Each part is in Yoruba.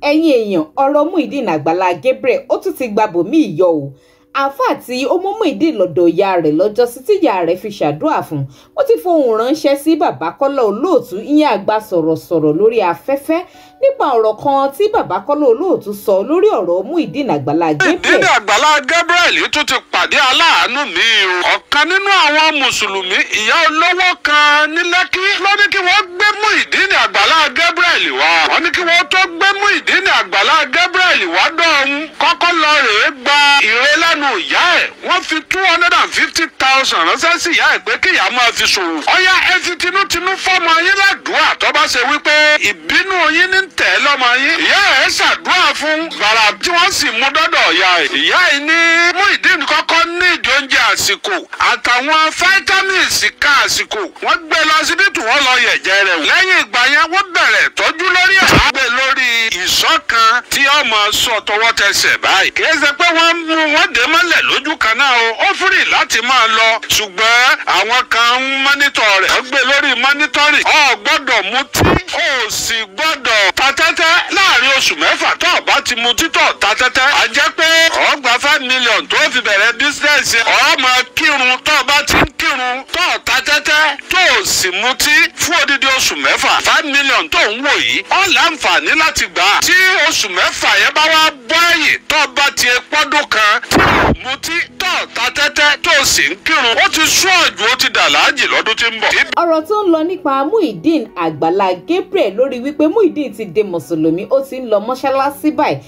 Ẹ̀yin èèyàn, ọ̀rọ̀ Muyideen Àgbàlá Gabriel ó tún ti gba bòmíì yọ o. Àáfàá tí ó mú Muyideen lọ́dọ̀ ìyá rẹ̀ lọ́jọ́sí tí ìyá rẹ̀ fi ṣàdúrà fún, ó ti fohùn ránṣẹ́ sí bàbá Kọ́lá Olóòtú, ìyẹn àgbà sọ̀rọ̀sọ̀rọ̀ lórí afẹ́fẹ́, nípa ọ̀rọ̀ kan tí bàbá Kọ́lá Olóòtú sọ lórí ọ̀rọ̀ Muyideen Àgbàlá Gabriel. Muyideen Àgbàlá Gabriel tún ti pàdé aláàánú mi o. Ọ̀kan nínú àwọn mùsùlùmí, ìyá olówó kan ní Lẹ́kí, ló ní kí wọ́n gbé Muyideen Àgbàlá Gabriel wá. Wọ́n ní kí wọ́n tó gbé Muyideen Àgbàlá Gabriel wá dọ̀hún, kọ́kọ́ lọ rèé gba ìrẹ́ lẹ́nu ìyá ẹ̀. Wọ́n fi 250,000 ránṣẹ́ sí ìyá ẹ̀ pé kí ìyá máa fi ṣòwò. Ọ̀yá, ẹ fi tinútinú fọ́mọ yín ládùúrà tó bá ṣe wípé ìbínú yín ní tẹ̀ lọ́mọ yín. Ìyá ẹ̀ ṣàdúrà fún gbàrà tí wọ́n sì mú dọ́dọ̀ ìyá ẹ̀. Ìyá ẹ̀ ní Muyideen kọ́kọ́ ní ìjọ oúnjẹ àsìkò àtàwọn vitamins ká àsìkò. Wọ́n gbé lọ síbítù, wọ́n lọ yẹ̀jẹ̀ rẹ̀. Lẹ́yìn ìgbà yẹn, wọ́n bẹ̀rẹ̀ tọ́jú lórí ẹ̀. Wọ́n gbé lórí ìṣọ́ kan tí ọmọ sọ tọwọ́ tẹsẹ̀ báyìí. Kì í ṣe pé wọ́n mú wọn dé mọ́lẹ̀ lójú kan náà o. Ó free láti máa lọ, ṣùgbọ́n àwọn kan ń monitor rẹ̀. Wọ́n gbé lórí monitoring. O gbọ́dọ̀ mutí, o sì gbọ́dọ̀ ta tẹ́tẹ́ láàrin oṣù 6 tó o bá ti mutí tó ta tẹ́tẹ́. A jẹ́ pé o gba 5 million tó fi bẹ̀rẹ̀ business. O máa kírun, tó o bá ti ń kírun tó o ta tẹ́tẹ́ tó o sì mutí fún odidi oṣù 6, 5 million tó ń wò yìí, ó láǹfààní láti gbà. Tí oṣù 6 yẹn bá wá bọ́ ẹ̀yìn, tó o bá ti pọ́dún kan tí o mutí tó o ta tẹ́tẹ́ tó o sì ń kírun, ó ti sún ọ̀jù, ó ti dà láàjì lọ́dún tí ń bọ̀. Ọ̀rọ̀ tó ń lọ nípa Muyideen Àgbàlá Gabriel lórí wípé Muyideen ti di mùsùlùmí, ó ti ń lọ mọ́ṣáláṣí báyìí.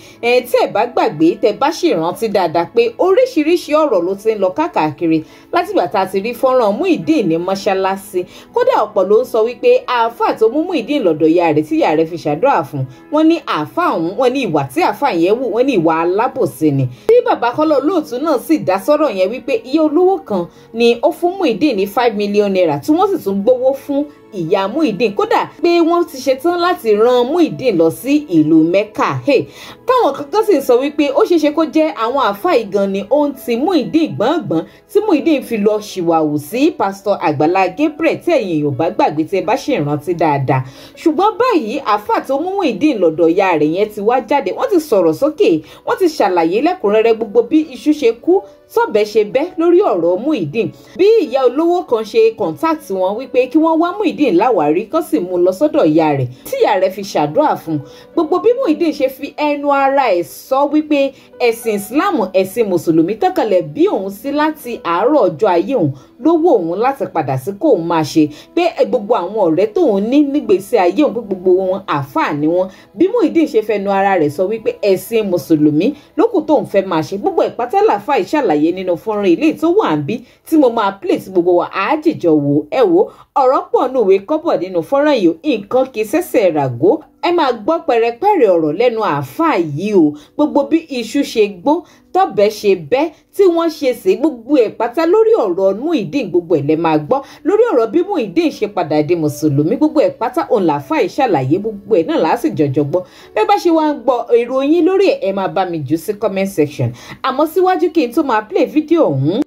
Tí ẹ bá gbàgbé, tẹ bá sì rántí dáadáa pé oríṣiríṣi ọ̀rọ̀ ló ti ń lọ káàkiri látìgbà tá a ti rí fọ́nrán Muyideen ní mọ́ṣáláṣí. Kódà ọ̀pọ̀ ló ń sọ wípé àáfàá tó mú Muyideen lọ́dọ̀ ìyá rẹ̀ tí ìyá rẹ̀ fi ṣàdúrà fún, wọ́n ní àáfàá ọ̀hún, wọ́n ní ìwà tí àáfàá yẹn wù, wọ́n ní ìwà alábòsí ni. Tí bàbá Kọ́lá Olóòtú náà sì dá sọ́rọ̀ yẹn wípé iye olówó kan ni ó fún Muyideen ní 5 million naira, tí wọ́n sì tún gbowó fún ìyá Muyideen, kódà pé wọ́n ti ṣetán láti rán Muyideen lọ sí ìlú Mẹ́kà. Táwọn kankan sì sọ wípé ó ṣeéṣe kó jẹ́ àwọn àáfàá ìgan ni ó ń ti Muyideen gbọ̀ngbọ̀n tí Muyideen fi lọ ṣìwàwù sí pásítọ̀ Àgbàlá Gabriel, tí ẹ̀yin èèyàn bá gbàgbé tí ẹ bá ṣì rántí dáadáa. Ṣùgbọ́n báyìí, àáfàá tó mú Muyideen lọ́dọ̀ ìyá rẹ̀ yẹn ti wá jáde, wọ́n ti sọ̀rọ̀ sókè, wọ́n ti ṣàlàyé lẹ́kùnrẹ́rẹ́ gbogbo bí iṣu ṣe kú tọ́bẹ̀ ṣe bẹ́ lórí ọ̀rọ̀ Muyideen. Bí ìyá olówó kan ṣe contact wọn wípé kí wọ́n wá Muyideen láwárí kán sì mú lọ sọ́dọ̀ ìyá rẹ̀ tí ìyá rẹ̀ fi ṣàdúrà fún. Gbogbo bí Muyideen ṣe fi ẹnu ara ẹ̀ sọ wípé ẹ̀sìn Islam, ẹ̀sìn mùsùlùmí tọ́kànlẹ̀ bí òun sí láti àárọ̀ ọjọ́ ayé òun lówó òun láti padà sí kóun máa ṣe, pé gbogbo àwọn ọ̀rẹ́ tóun ní nígbèsí ayé òun, pé gbogbo wọn àáfàá ni wọn. Bí Muyideen ṣe fẹnu ara rẹ̀ sọ wípé ẹ̀sìn mùsùlùmí lókù tóun fẹ́ máa ṣe, gbogbo ìpátá làáfàá ìṣàlàyé nínú fọ́nrán ilé tó wà ń bí tí mo máa play tí gbogbo wa àájìjọ wò. Ẹ wò, ọ̀rọ̀ pọ̀ nùwé kọ́bọ̀ nínú fọ́nrán yìí, nǹkan kì í ṣẹ̀ṣẹ̀ ràgó. Ẹ máa gbọ́ pẹ̀rẹ̀pẹ̀rẹ̀ ọ̀rọ̀ lẹ́nu àáfàá yìí o. Gbogbo bí iṣu ṣe gbó tọ́bẹ̀ ṣe bẹ́ tí wọ́n ṣe sí gbogbo ẹ̀ pátá lórí ọ̀rọ̀ Muyideen, gbogbo ẹ̀ lẹ máa gbọ́ lórí ọ̀rọ̀ bí Muyideen ṣe padà di mùsùlùmí, gbogbo ẹ̀ pátá òun làáfàá yìí ṣàlàyé, gbogbo ẹ̀ náà làá sì jọjọ gbọ́. Bẹ́ẹ̀ bá ṣe wá ń gbọ́ èrò yín lórí ẹ̀, ẹ máa bá mi jù sí comment section. Àmọ́ síwájú kí n tó máa play fídíò ọ̀hún,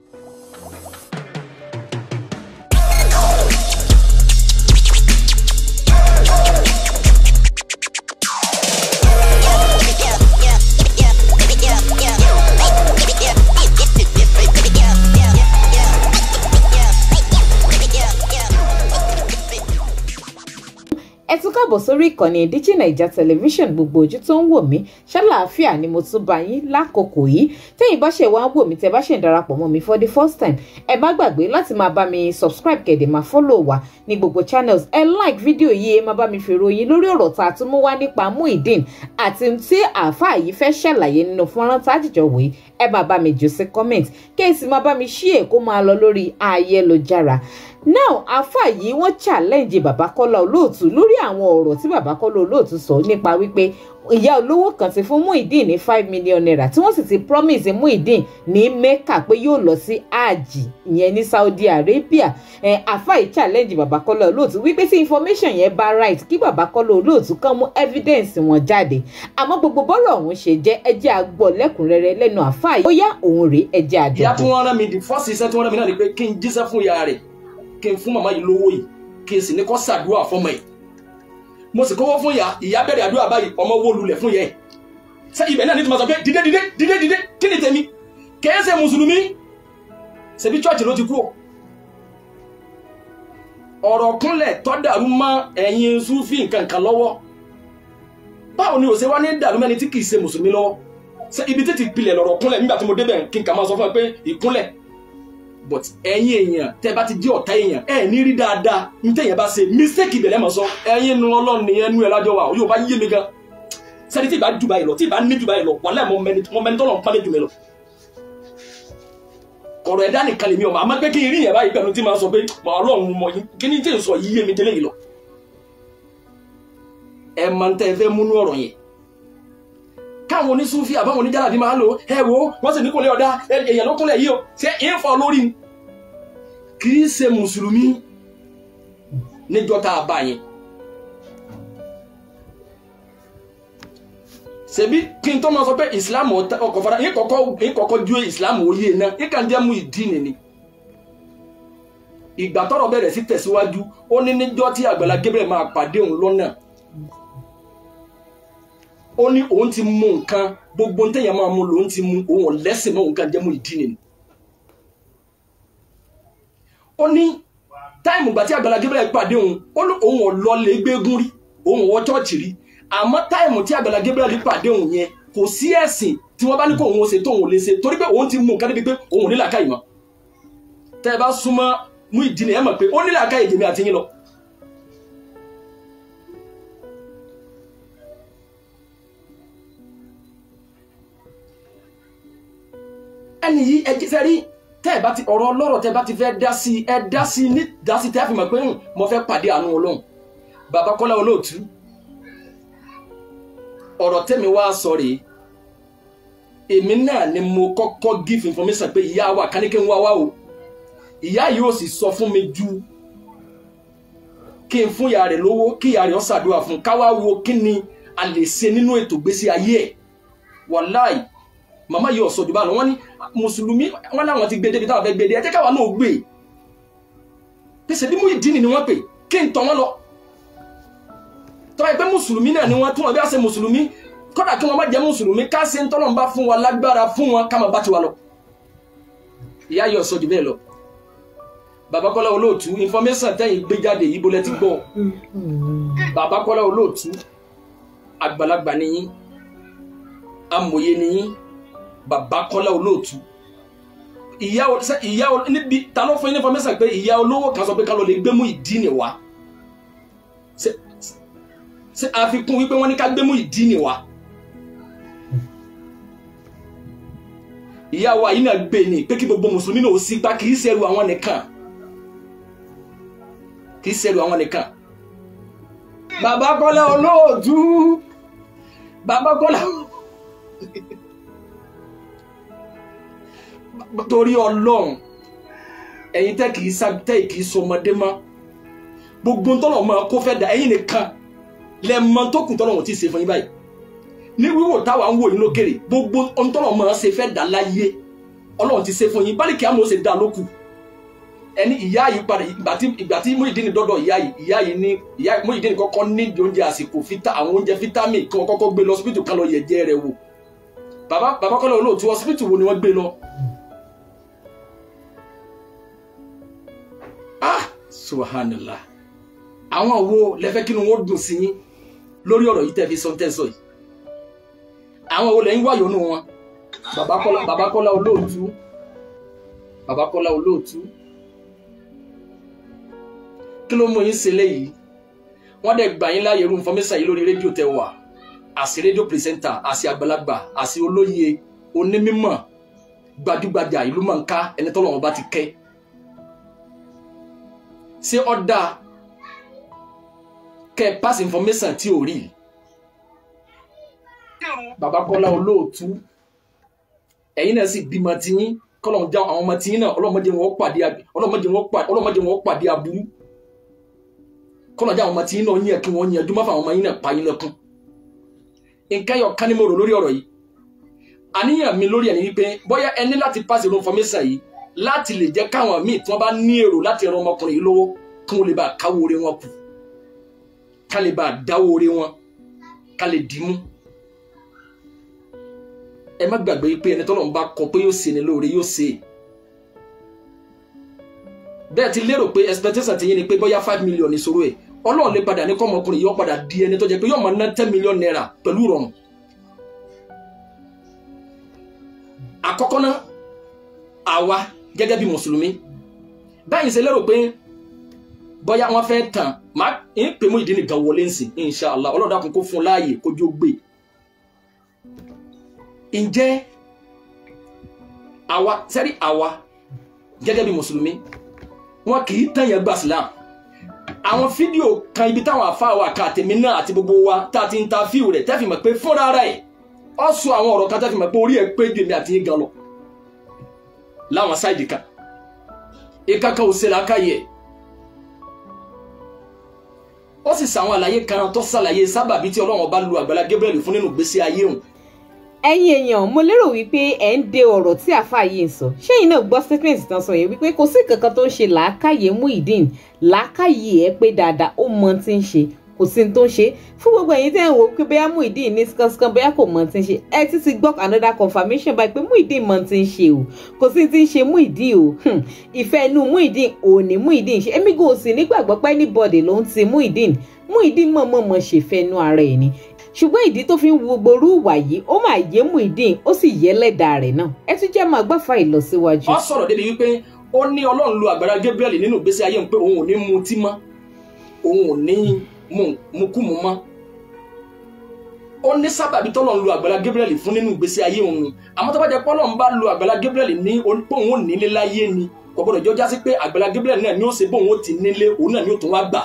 ẹ tún káàbọ̀ sórí ìkànnì Digi Naija Television. Gbogbo ojú tó ń wò mí, ṣàlàáfíà ni mo tún bá yín lákòókò yìí. Tẹ́yìn bá ṣe wá ń wò mí, tẹ́ bá ṣe ń darapọ̀ mọ́ mi for the first time, ẹ má gbàgbé láti máa bá mi subscribe, kẹ̀dẹ̀ máa follow wa ní gbogbo channels. Ẹ like fídíò yìí, ẹ máa bá mi fi ròyìn lórí ọ̀rọ̀ tá a tún mú wá nípa Muyideen àti tí àáfàá yìí fẹ́ ṣàlàyé nínú fọ́nrán tá a jìjọ wò yìí. Ẹ máa bá mi jù sí comment, kí ẹ sì máa bá mi share kó máa lọ lórí ayélujára. Now, àáfàá yìí wọ́n challenge bàbá Kọ́lá Olóòtú lórí àwọn ọ̀rọ̀ tí bàbá Kọ́lá Olóòtú sọ nípa wípé ìyá olówó kan ti fún Muyideen ní 5 million naira, tí wọ́n sì ti promise Muyideen ní Mecca pé yóò lọ sí Hajj, ìyẹn ní Saudi Arabia. Àáfàá yìí challenge bàbá Kọ́lá Olóòtú wípé tí information yẹn bá right, kí bàbá Kọ́lá Olóòtú kàn mú evidence wọn jáde. Àmọ́ gbogbo bọ́rọ̀ ọ̀hún ṣe jẹ́, ẹ jẹ́ a gbọ́ lẹ́kùnrẹ́rẹ́ lẹ́nu àáfàá yìí. Ó yá, òun rèé, ẹ jẹ́ àjọ̀dún. Ìyá tí wọ́n rán mi, the first iṣẹ́ tí wọ́n rán mi náà ni pé kí n jíṣẹ́ fún ìyá rẹ̀, kí n fún màmá yìí lówó yìí, kí n sì ní kó ṣàdúrà fọ́mọ yìí. Mo sì kówó fún ìyá, ìyá bẹ̀rẹ̀ àdúrà báyìí, ọmọ wó lulẹ̀ fún yẹ. Ṣé ibẹ̀ náà ní tí mo sọ pé dìde dìde dìde dìde kí ni tèmi? Kèé ṣe mùsùlùmí, ṣebí chọ́ọ̀chì ló ti kú o. Ọ̀rọ̀ kúnlẹ̀ tó dàrú mọ́ ẹ̀yin Súfì nǹkan kan lọ́wọ́. Báwo ni ò ṣe wá ní dàrú mẹ́ni tí kì í ṣe mùsùlùmí lọ́wọ́? Ṣé ibi títí pilẹ̀ lọ̀rọ̀ kúnlẹ̀ nígbà tí mo débẹ̀ kí n kà máa sọ fún ẹ pé ìkúnlẹ̀. But ẹ̀yin èèyàn tẹ́ bá ti jẹ́ ọ̀tá èèyàn ẹ̀ ní rí dáadáa ní tẹ̀yìn bá ṣe mistake ìbẹ̀lẹ̀ mọ̀ sọ ẹ̀yin nu Ọlọ́run nìyẹn nu ẹ̀ lájọ wa yóò bá yé mi gan. Sẹ́ni tí ì bá jù báyìí lọ tí ì bá ní jù báyìí lọ wàhálà mo mẹni tọ́lọ̀ ń pálẹ̀ jù mí lọ. Ọ̀rọ̀ ẹ̀dá nìkan lèmi ọmọ àmọ́ pé kí n rí yẹn báyìí pẹ̀lú tí màá sọ pé Ọlọ́run mọ̀ kí ni tí n sọ yí yé mi délé yìí lọ. Ẹ máa ń tẹ́ ẹ fẹ́ múnú ọ̀rọ̀ yẹn. Káwọn onísúfì àbáwọn oníjàlábí máa ń lò ẹ wo wọ́n sì ní kúnlẹ̀ ọ̀dá èèyàn ló kúnlẹ̀ yìí o ṣé ń fọ lórí ni. Kì í ṣe mùsùlùmí níjọ́ tá a bá yẹn. Ṣebí kí n tó máa sọ pé ìsìláàmù ọkọ̀ fara yín kọ́kọ́ ju ìsìláàmù oyè náà yín kàn jẹ́ mú ìdí nìní. Ìgbà tọ́rọ̀ bẹ̀rẹ̀ sí tẹ̀síwájú ó ní níjọ́ tí Àgbàlá Gabriel máa pàdé òun lọ́nà. Ó ní òun ti mú nǹkan gbogbo ní tẹ̀yàn máa mú lòun ti mú òun ọ̀lẹ́sìn mọ́ òun kàn jẹ́ mú ìdí nìní. Ó ní táìmù ìgbà tí Àgbàlá Gabriel pàdé òun ó ní òun ọ̀lọ́ lè gbégún rí òun ọ̀wọ́ chọ́ọ̀chì rí. Àmọ́ táìmù tí Àgbàlá Gabriel pàdé òun yẹn kò sí ẹ̀sìn tí wọ́n bá ní kó òun ṣe tó òun lè ṣe torí pé òun ti mú nǹkan débi pé òun ò ní làákàyè mọ́. Tẹ́ ẹ bá súnmọ́ Muyideen ẹ mọ̀ pé ó ní làákàyè jèmi àti yín lọ. Ẹni yìí ẹ jẹ́ rí tẹ́ ẹ bá ti ọ̀rọ̀ ọlọ́rọ̀ tẹ́ ẹ bá ti fẹ́ dá sí ẹ dá sí ní dá sí tẹ́ ẹ fi mọ̀ pé mo fẹ́ pàdé àánú Ọlọ́run. Bàbá Kọ́lá Olóòtú, ọ̀rọ̀ tẹ́mi wá sọ rèé, èmi náà ni mo kọ́kọ́ give information pé ìyá wa kan ní kí n wá wá o. Ìyá yìí ò sì sọ fún mi ju kí n fún ìyá rẹ̀ lówó kí ìyá rẹ̀ ó ṣàdúrà fún ká wá wo kí ni a lè ṣe nínú ètò ìgbésí ayé ẹ̀. Wàláì màmá yìí ò sọ jù bá lọ, wọ́n ní mùsùlùmí wọ́n láwọn ti gbé débi táwọn fẹ́ gbé dé, ẹ jẹ́ káwa náà gbé. Pèsè bí Muyideen ni wọ́n pè kí n tọ̀ wọ́n lọ. Tọ́ ẹ pé mùsùlùmí náà ni wọ́n tún wọn bí wọ́n ṣe mùsùlùmí kódà kí wọ́n má jẹ́ mùsùlùmí ká ṣe ń tọ́lọ̀ ń bá fún wa lágbára fún wọn ká máa bá tiwa lọ. Ìyá yìí ò sọ jù bẹ́ẹ̀ lọ. Bàbá Kọ́lá Olóòtú, information tẹ́yìn gbé jáde yìí bó lẹ ti gbọ́. Bàbá Kọ́lá Olóòtú, àgbàlagbà ni yín, amòye ni yín. Bàbá Kọ́lá Olóòtú, ìyá níbi ta ló fún yín information pé ìyá olówó kan sọ pé ká lọ lè gbé Muyideen wá? Ṣe àfikún wípé wọ́n ní ká gbé Muyideen wá? Ìyá wa yìí náà gbé ni pé kí gbogbo mùsùlùmí náà ó sì gbá, kì í ṣẹrù àwọn nìkan, kì í ṣẹrù àwọn nìkan. Bàbá Kọ́lá Olóòtú, Bàbá Kọ́lá, torí Ọlọ́run, ẹ̀yin tẹ́ kì í tẹ́ kì í sọmọdé mọ́, gbogbo tọ́lọ̀ mọ́ kó fẹ́ da ẹ̀yin nìkan lẹ́mọ tó kù tọ́lọ̀ wọn ti ṣe fún yín báyìí. Ní wíwò táwa ń wò yín lókèrè, gbogbo tọ́lọ̀ mọ́ ṣe fẹ́ dà láyé Ọlọ́run ti ṣe fún yín, báyìí kí á mọ̀ ṣe dà lókù. Ẹni ìyá yìí padà ìgbà tí Muyideen dọ́dọ̀ ìyá yìí, ìyá yìí ní ìyá Muyideen kọ́kọ́ ní oúnjẹ àsìkò àwọn oúnjẹ fítámì kí wọ́n kọ́kọ́ gbé lọ hospital kan lọ yẹ̀jẹ̀ rẹ̀ wò. Bàbá Kọ́lá Olóòtú, hospital wo ni wọ́n gbé lọ? Ah, subhanallah. Àwọn wo lẹ fẹ́ kí ni wọ́n dùn sí yín lórí ọ̀rọ̀ yìí tẹ́ fi sọ tẹ́ sọ yìí? Àwọn wo lẹ ń wáyọ̀ nù wọn? Bàbá Kọ́lá Olóòtú, Bàbá Kọ́lá Olóòtú, kí ló mú yín ṣe léyìí? Wọ́n dẹ̀ gbà yín láàyè irú information yìí lórí rédíò tẹ́ wà, àṣì rédíò pírẹsẹ́ńtà, àṣì àgbàlagbà, àṣì olóye, onímọ̀, gbajúgbajà ìlú mọ̀nká, ẹni tọ́lọ́run bá ti kẹ́. Ṣé ó dáa kẹ́ pass information tí ò rí? Bàbá Kọ́lá Olóòtú, ẹ̀yin náà sì bímọ tiyín, kọ́lọ́n já àwọn ọmọ tiyín náà, ọlọ́mọdé wọn pàdé aburú, kọ́lọ́n já àwọn ọmọ tiyín náà yẹn kí wọ́n yẹn dúmọ́ fún àwọn ọmọ yín náà pa yín lẹ́kún. Nǹkan yọ kán ní mo rò lórí ọ̀rọ̀ yìí. Àníyàn mi lórí ẹ̀ ni wípé bóyá ẹ ní láti pass information yìí láti lè jẹ́ káwọn míì tí wọ́n bá ní èrò láti ran ọmọkùnrin yìí lọ́wọ́ kí wọ́n lè bá káwó orí wọn kù. ká lè bá a dáwọ́ orí wọn ká lè dìímú. Ẹ má gbàgbé pé ẹni tọ́lọ́run bá kọ pé yóò ṣe ni lóore yóò ṣe. Bẹ́ẹ̀ ti lérò pé expectation ti yín ni pé bóyá 5 million ìṣòro ẹ̀, Ọlọ́run lè padà ní kọ́mọkùnrin yóò padà di ẹni tó jẹ́ pé yóò máa ná 10 million naira pẹ̀lú ìrọ̀rùn. Àkọ́kọ́ náà, àwa gẹ́gẹ́ bí mùsùlùmí báyìí ṣe lérò pé bóyá wọ́n fẹ́ tàn máa ń pè Muyideen nìkan wọlé ń sìn inshallah, Ọlọ́run dákun kó fún láàyè kójú ó gbé. Ǹjẹ́ àwa sẹ́rí àwa gẹ́gẹ́ bí mùsùlùmí wọn kì í tàn yẹn gba Islam. Àwọn fídíò kan ibi táwọn àfáà wa kan àtẹ̀mí náà àti gbogbo wa tá a ti ń ta fíìwù rẹ̀ tẹ́fì mọ̀ pé fúnra ara ẹ̀ ọ sọ àwọn ọ̀rọ̀ kan tẹ́fì mọ̀ pé orí ẹ̀ pé ju èmi àti yín gan lọ láwọn sáìdì kan ìkankan ò ṣe làákàyè ẹ̀. Ó sì sàwọn àlàyé kan tó ṣàlàyé sábàbí tí Ọlọ́run bá lu Àgbàlá Gabriel fún nínú ìgbésí ayé òun. Ẹ̀yin èèyàn, mo lérò wípé ẹ̀ ń de ọ̀rọ̀ tí àáfàá yìí ń sọ. Ṣẹ́yìn náà gbọ́ statement tán sọ yẹn wípé kò sí kankan tó ń ṣe làákàyè Muyideen, làákàyè ẹ̀ pé dáadáa, ó mọ tí ń ṣe, kò sí tó ń ṣe. Fún gbogbo ẹ̀yin tẹ́ ń wò pé bóyá Muyideen ní skankan bóyá kò mọ tí ń ṣe, ẹ ti ti gbọ́ another confirmation báyìí pé Muyideen mọ tí ń ṣe o, kò sí tí ń ṣe Muyideen o. Ìfẹ́ inú Muyideen ò ní Muyideen ṣe. Èmi kò sì nígbàgbọ́ pé anybody ló ń ti Muyideen. Muyideen mọ̀mọ́mọ́ ṣèfẹ́ inú ara ẹ̀ ni, ṣùgbọ́n ìdí tó fi ń wo gbogbo ìwà yìí ó máa yé Muyideen, ó sì yé lẹ́dàá rẹ̀ náà. Ẹ tún jẹ́ máa gbáfa ìlọsíwájú. Ó sọ̀rọ̀ débi wípé ó ní Ọlọ́run lu Àgbàlá Gabriel nínú ìgbésí ayé òun pé òun ò ní mutí mọ́, òun ò ní mukúmu mọ́. Ó ní sábàbí tọ́lọ́run lu Àgbàlá Gabriel fún nínú ìgbésí ayé òun. Àmọ́ tó bá jẹ́ pé Ọlọ́run bá lu Àgbàlá Gabriel ní pé òun ò nílé láyé ni, kò gbọ́dọ̀ jọ jásí pé Àgbàlá Gabriel náà ni ó ṣe bóun ó ti nílé, òun náà ni ó tún wá gbà.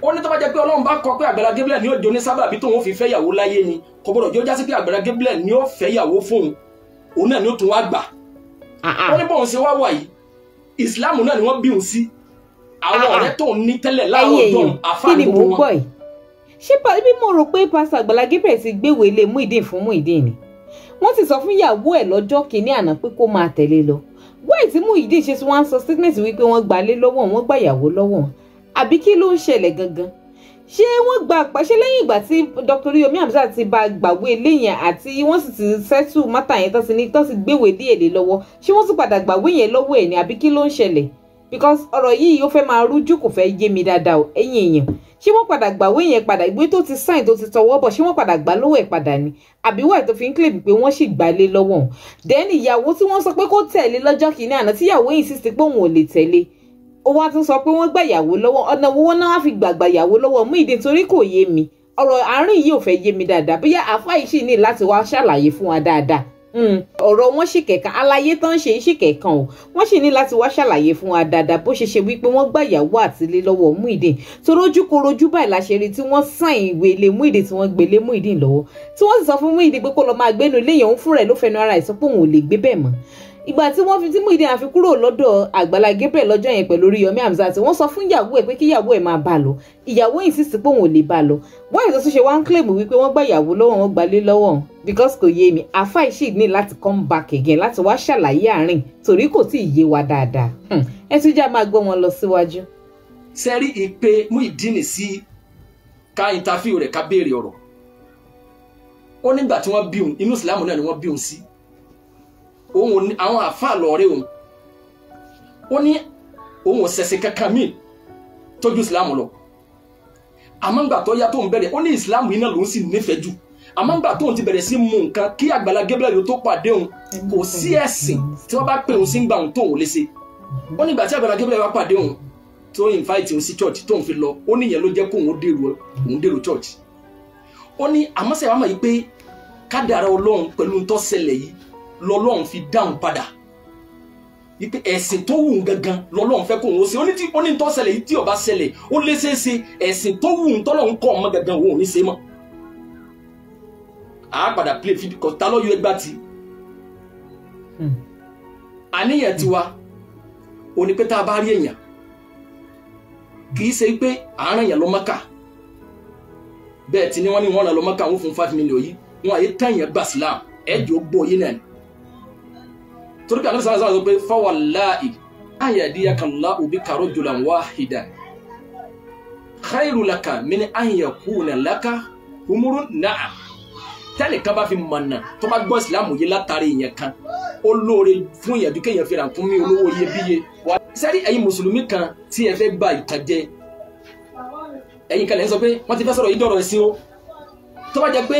Ó ní tó bá jẹ́ pé Ọlọ́run bá kọ pé Àgbàlá Gabriel ni ó jọ ní sábàbí tóun fi fẹ́yàwó láyé ni, kò gbọ́dọ̀ jọ jásí pé Àgbàlá Gabriel ni ó fẹ́yàwó fóun, òun náà ni ó tún wá gbà. Ó ní bóun ṣe wá wà yìí, Ìsìláàmù náà ni wọ́n bí òun sí. Àwọn ọ̀rẹ́ tó ń ní tẹ́lẹ̀ láàárọ̀ ọdún àfáàní gbogbo wọn. Ṣé bí mo rò pé pásítọ̀ Àgbàlá Gabriel ti gbéwèé lé Muyideen fún Muyideen ni? Wọ́n ti sọ fún ìyàwó ẹ̀ lọ́jọ́ kìíní àná pé kó máa tẹ̀lé lọ. Wáyé tí Muyideen ṣe tí wọ́n á sọ statement wípé wọ́n gbalé lọ́wọ́, wọ́n gbà ìyàwó lọ́wọ́, àbí kí ló ń ṣẹlẹ̀ gangan? Ṣé wọ́n gba àpàṣẹ lẹ́yìn ìgbà tí Dr. Yomi Hamzat ti bá gbàwé léyìn àti wọ́n sì ti settle mátà yẹn tán ti gbéwèé díẹ̀ lé lọ́wọ́, ṣé wọ́n tún padà gbàwé yẹn lọ́wọ́ ẹ̀ ni àbí kí ló ń ṣẹlẹ̀? Because ọ̀rọ̀ yìí ó fẹ́ máa rújú, kò fẹ́ yé mi dáadáa o. Ẹ̀yin èèyàn, ṣé wọ́n padà gbàwé yẹn padà, ìwé tó ti sign tó ti tọwọ́ bọ̀, ṣé wọ́n padà gbà lọ́wọ́ ẹ̀ padà ni àbí wà tó fi ń claim pé wọ́n sì gbà lé lọ́wọ́ òun? Then ìyàwó tí wọ́n sọ pé kó tẹ̀lé lọ́jọ́ kìíní àná tíyàwó insist pé òun ò lè tẹ̀lé, ó wá tún sọ pé wọ́n gbà ìyàwó lọ́wọ́. Ọ̀nà wo náà wá fi gbàgbà ìyàwó lọ́wọ́ Muyideen? Torí kò yé mi, ọ̀rọ̀ àárín yìí ò fẹ́ yé mi dáadáa. Bóyá àáfàá yìí sì ní láti wá ṣàlàyé fún wa dáadáa. Ọ̀rọ̀ wọn sì kẹ̀kan, àlàyé tán ṣe sì kẹ̀kan o, wọ́n sì ní láti wá ṣàlàyé fún wa dáadáa bó ṣe ṣe wípé wọ́n gbà ìyàwó àtìlé lọ́wọ́ Muyideen. Torójú korojú báyìí la ṣe rí tí wọ́n sign ìwé ilé Muyideen tí wọ́n gbé lé Muyideen lọ́wọ́, tí wọ́n sì sọ fún Muyideen pé kó lọ máa gbénu ilé yẹn, òun fúnra ẹ̀ ló fẹnu ara ẹ̀ sọ pé òun ò lè gbé bẹ́ẹ̀ mọ́. Ìgbà tí wọ́n fi tí Muyideen àfi kúrò lọ́dọ̀ Àgbàlá Gabriel lọ́jọ́ yẹn pẹ̀lú Oríyọmí Hamzat, wọ́n sọ fún ìyàwó ẹ̀ pé kí ìyàwó ẹ̀ máa bá lọ. Ìyàwó insist pé òun ò lè bá lọ. Wọ́n ìtọ́sí ṣe wá ń claim wípé wọ́n gbà ìyàwó lọ́wọ́, wọ́n gbalé lọ́wọ́, because kò yé mi. Àáfàá yìí sì ní láti come back again láti wá ṣàlàyé àárín torí kò tí ì yé wa dáadáa. Ẹ tún já máa gbọ́ wọn lọ síwájú. Sẹ́rí ìpè Muyideen sí ká interview rẹ̀ ká béèrè ọ̀rọ̀. Ó nígbà tí wọ́n bí òun, inú Ìsìlámù náà ni wọ́n bí òun sí. Òun àwọn àfáà lọ́ọ̀rẹ́ òun, ó ní òun ò ṣẹ̀ṣẹ̀ kankan míì tójú ìsìláàmù lọ. Àmọ́ ńgbà tó yá tóun bẹ̀rẹ̀, ó ní ìsìláàmù yìí náà lòun sì nífẹ̀ẹ́ jù. Àmọ́ ńgbà tóun ti bẹ̀rẹ̀ sí mú nǹkan kí Àgbàlá Gabriel tó pàdé òun, kò sí ẹ̀sìn tí wọ́n bá pè òun sí ń gbà òun tóun lè ṣe. Ó ní ìgbà tí Àgbàlá Gabriel wá pàdé òun tó invite òun sí church tóun fi lọ, ó ní ìyẹn ló jẹ́ kóun dèrò church. Ó ní àmọ́ sẹ́wọ́n mọ̀ yìí pé kádàrá Ọlọ́run pẹ̀lú ń tó ṣẹlẹ̀ yìí lọ́lọ́run fi dáhùn padà, wípé ẹ̀sìn tó wù ú gangan lọ́lọ́run fẹ́ kó òun ṣe. Ó ní tó ṣẹlẹ̀ yìí tí ó bá ṣẹlẹ̀ ó lé ṣeéṣe ẹ̀sìn tó wù ú tọ́lọ́run kọ́ ọmọ gangan òun ò ní ṣe mọ́. A padà play fídíò kọ́ ta lọ́yọ̀ ẹgbà tí àníyàn tiwa ò ní pé tá a bá rí èèyàn kì í ṣe pé àárín èèyàn lọ Mọ́kà bẹ́ẹ̀ tí ni wọ́n ní wọ́n rán lọ Mọ́kà wọ́n fún 5 million yìí, wọ́n àyè tán èèyàn gbà sílám ẹ̀jọ̀ gbọ́ yín náà. Torí pé àná sọ pé fawallahi ayadiyaka Allahu bika rajulan wahidan Khairu laka min an yakuna laka humurun na'am. Tẹ́nìkan bá fi mọ̀nà tó bá gbọ́ ìsìlámù yé látàrí ìyẹn kan, ó lóore fún ìyànjú kéèyàn fi ràkúnmí olówó iyebíye. Sẹ́rí ẹ̀yin mùsùlùmí kan tí ẹ fẹ́ gba ìtànjẹ, ẹ̀yin kan lè ń sọ pé wọ́n ti fẹ́ sọ̀rọ̀ yìí dọ̀rọ̀ ẹ̀sìn o. Tó bá jẹ́ pé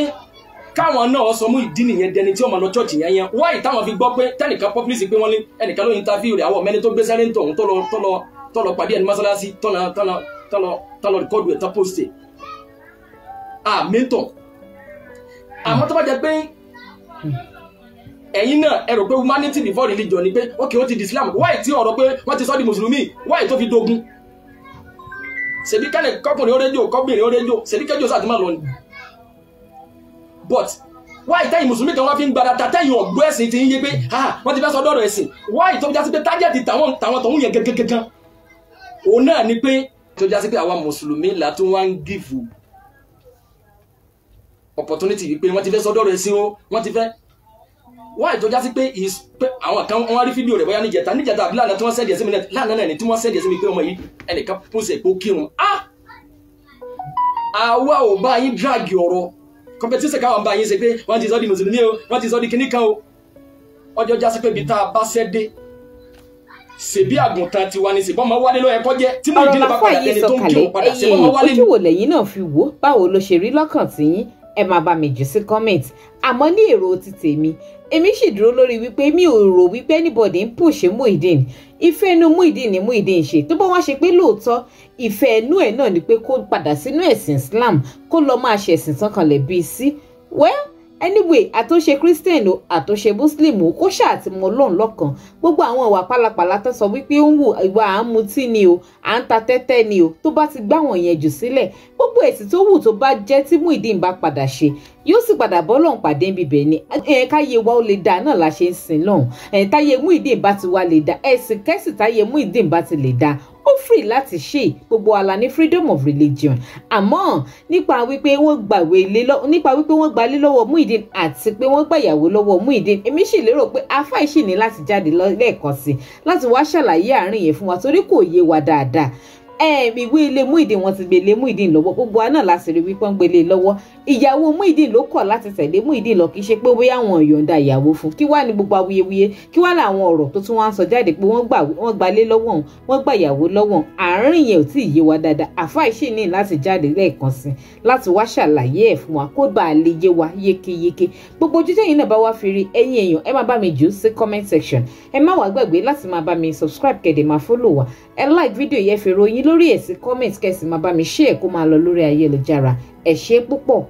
káwọn náà sọ Muyideen nìyẹn dẹni tí ó máa lọ chọ́ọ̀chì yẹn yẹn, wáyé táwọn fi gbọ́ pé tẹ́nìkan pọ́pílìsì pé wọ́n ní ẹnìkan ló interview rẹ̀, àwọn mẹ́ni tó gbé sẹ́rẹ́ ń tọ̀ tó lọ pàdé ẹni mọ́sálásí tó lọ rìkọ́dù ẹ̀ tó post ẹ̀. Àmì tọ̀. Àmọ́ tó bá jẹ́ pé ẹ̀yin náà ẹ rò pé humanity before religion ni pé ok ó ti di Islam, wáyé tí ọ̀rọ̀ pé wọ́n ti sọ di mùsùlùmí wáyé tó fi dogun. Ṣèbí kẹ́lẹ̀ kọkùnrin ó rédíò kọ́bìnrin ó rédíò, ṣèbí kẹ́jọ́ sáà ti máa lọ ni. But wáyé tẹ́yìn mùsùlùmí kan wá fi ń gbadata tẹ́yìn ọ̀gbọ́ ẹ̀sìn ti ń yé pé ah wọ́n ti fẹ́ sọ dọ́rọ̀ ẹ̀sìn, wáyé tó fi já sí pé tájẹ̀tì tàwọn tọ̀hún yẹn gẹ́gẹ́gẹ́gán òun náà ni pé tó já sí pé àwa mùsùlùmí là tún wá ń gífù opportunity wípé wọ́n ti fẹ́ sọ́dọ̀ rẹ̀ sí o, wọ́n ti fẹ́. Wáyé tó já sí pé àwọn kan wọ́n rí fídíò rẹ̀ bóyá níjẹta àbí lánàá tí wọ́n sẹ́ẹ̀dì ẹ̀sìn mi lánàá náà ni tí wọ́n sẹ́ẹ̀dì ẹ̀sìn mi pé ọmọ yìí ẹnìkan pọ́sẹ̀ pé ó kírun. Àwa ò bá yín drag ọ̀rọ̀ competition káwọn bá yín ṣe pé wọ́n ti sọ di mùsùlùmí o, wọ́n ti sọ di kíní kan o. Ọjọ́ já sí pé ibi tá a bá ṣẹ́ dé, ṣèbí àgùntàn tiwa ni ṣèbọ́n máa wálé lọ́yẹ kọ́jẹ́ tí mo ọ̀rọ̀ ìdílé bá làfáà padà yìí dẹni sọ tó ń kalẹ̀ kírun padà ẹ̀yin ṣèbọ́n máa èèyàn wálé ojú wo lẹ́yìn náà fi wò ó, báwo ló ṣe rí lọ́kàn tiyín? Ẹ máa bá mi jù sí comment. Àmọ́ ní èrò ti tèmi, èmi sì dúró lórí wípé mi ò rò wípé anybody ń push Muyideen. Ìfẹ́ inú Muyideen ni Muyideen ṣe. Tó bá wá ṣe pé lóòótọ́ ìfẹ́ inú ẹ̀ náà ni pé kó padà sínú ẹ̀sìn Islam, kó lọ máa ṣẹ̀sìn tán kanlẹ̀ bíi sí. Well, anyway, àtúnṣe Christian o, àtúnṣe Muslim o, kó ṣáà ti mọ Ọlọ́run lọ́kan. Gbogbo àwọn ìwà pálapàla tó sọ wípé ó ń wù, ìwà à ń mutí ni o, à ń ta tẹ́tẹ́ ni o, tó bá ti gbá wọn yẹn jù sílẹ̀, gbogbo èsì tó wù tó bá jẹ́ tí Muyideen bá padà ṣe, yóò sì padà bọ́ lọ́hùn pàdé níbẹ̀ ni. Káyé wa ó lè dáa náà la ṣe ń sin lọ́hùn. Táyé Muyideen bá ti wá lè dáa, ẹ̀sìn kẹ́sì táyé Muyideen bá ti lè dáa, ó free láti ṣe. Gbogbo wa la ní freedom of religion. Àmọ́ nípa wípé wọ́n gbàwé ilé lọ, nípa wípé wọ́n gbalé lọ́wọ́ Muyideen àti pé wọ́n gbàyàwó lọ́wọ́ Muyideen, èmi sì lérò pé àáfàá sì ní láti jáde lẹ́ẹ̀kan sí láti wá ṣàlàyé àárín yẹn fún wa torí kò yé wa dáadáa. Ìwé ilé Muyideen wọ́n ti gbé lé Muyideen lọ́wọ́, gbogbo wa náà láti rí wípé wọ́n gbé lé lọ́wọ́. Ìyàwó Muyideen ló kọ̀ láti tẹ̀lé Muyideen lọ, kì í ṣe pé bóyá àwọn yọ̀ǹda ìyàwó fún. Kí wá ní gbogbo awuyewuye, kí wá làwọn ọ̀rọ̀ tó tún wá ń sọ jáde pé wọ́n gbalé lọ́wọ́ òun, wọ́n gbà ìyàwó lọ́wọ́ òun. Àárín yẹn ò tí ì yé wa dáadáa. Àáfàá sì ní láti jáde lẹ́ẹ̀kan sí láti wá ṣàlàyé ẹ̀ fún wa kó bàa lè yé wa yékéyéké. Gbogbo ojú tẹ́yin náà bá wá fi rí, ẹ̀yin èèyàn ẹ máa bá mi jù sí comment section. Ẹ má wàá gbàgbé láti máa bá mi subscribe kẹ̀dẹ̀ máa follow wa. Ẹ like fídíò yẹn, fi ròyìn lórí ẹ̀ sí comment, kẹ̀sì máa bá mi share kó máa lọ lórí ayélujára. Ẹ ṣé púpọ̀.